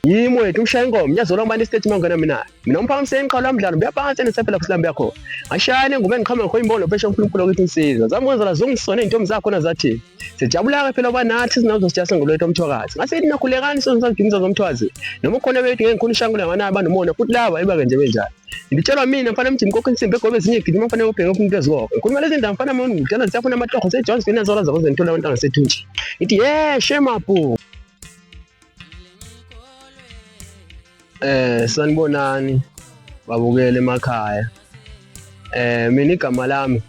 Yimi wethu umshaya ingoma ngiyazolwa ngibani isiteji mangena mina. Mina umphakamise inqalo yamdlalo ngiyaphansi enesephela kusilambi yakho. Ngashaya ingoma engiqhama ngakho imbolo phesha uNkulunkulu ukuthi insizwa. Zami kwenzela zongisona izintombi zakho nazathi. Sijabula ke phela banathi sinazo sijasa ngolwethu omthwakazi. Ngase ithi nakhulekani sozagimza zomthwazi. Noma ukhona bethu ngeke ngikhona ishangula ngana abanomona futhi laba ibake nje benjalo. Ngitshelwa mina mfana mjini kokho insimbi egobe ezinye gijima mfana ubheke umuntu ezikoko. Ngikhuluma lezi ndaba mfana mona ngidala zisafuna amatoho seJohns Finance ola zabo zentula abantwana sethunji. Ngithi yeah shame up. Sanibonani babukeli emakhaya. Mina igama lami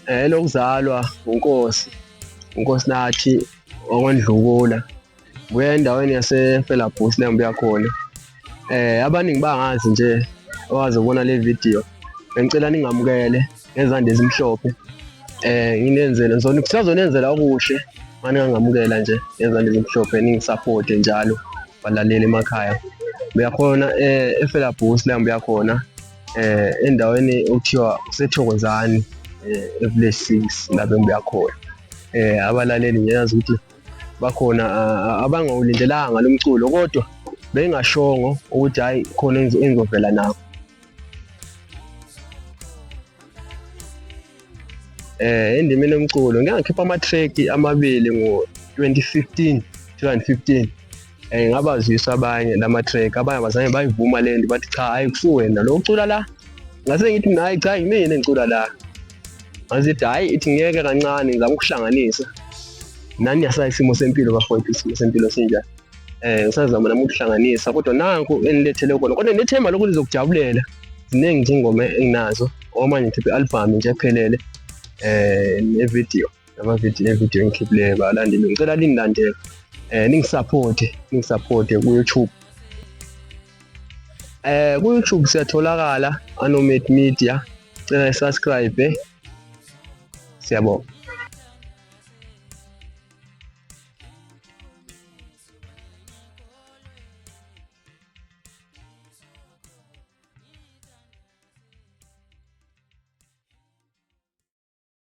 elokuzalwa uNkosi, uNkosinathi wakwaNdlukula. Ngibuya endaweni yaseFelabhusi la ngibuya khona. Abaningi bangazi nje abazobona le video. Bengicela ningamukele ngezandla ezimhlophe. Nginenzele ngisazonenzela okuhle maningangamukela nje ngezandla ezimhlophe ningisaphote njalo balaleli emakhaya. Ngibuya khona eFelabhusi la ngibuya khona endaweni okuthiwa kuseThokozani e-Village 6 lapho engibuya khona. Abalaleli ngiyazi ukuthi bakhona abangawulindelanga lo mculo kodwa bengashongo ukuthi hhayi khona engizovela nakho. Endimeni yomculo ngike ngakhipha ama-track amabili ngo-2015, 2015. Ngabazwisa abanye lama-track, abanye abazange bayivuma le nto bathi cha hhayi kusuwena lo ocula la. Ngase ngithi mina hhayi cha yimina engicula la. Ngase ngithi hhayi ithi ngiyeke kancane ngizame ukuhlanganisa. Nani niyasazi isimo sempilo bafowethu, isimo sempilo sinjani. Ngisazama nami ukuhlanganisa kodwa nanku enilethele kona kodwa nethemba lokuthi nizokujabulela. Ziningi nje ingoma enginazo okwamanje ngikhiphe i-album nje ephelele ne-video nama-video ne-video engikhiphileyo balandeli ngicela ningilandele ningisaphote ningisaphote ku-YouTube. Ku-YouTube siyatholakala Anomed Media, cela i-subscribe. Siyabonga.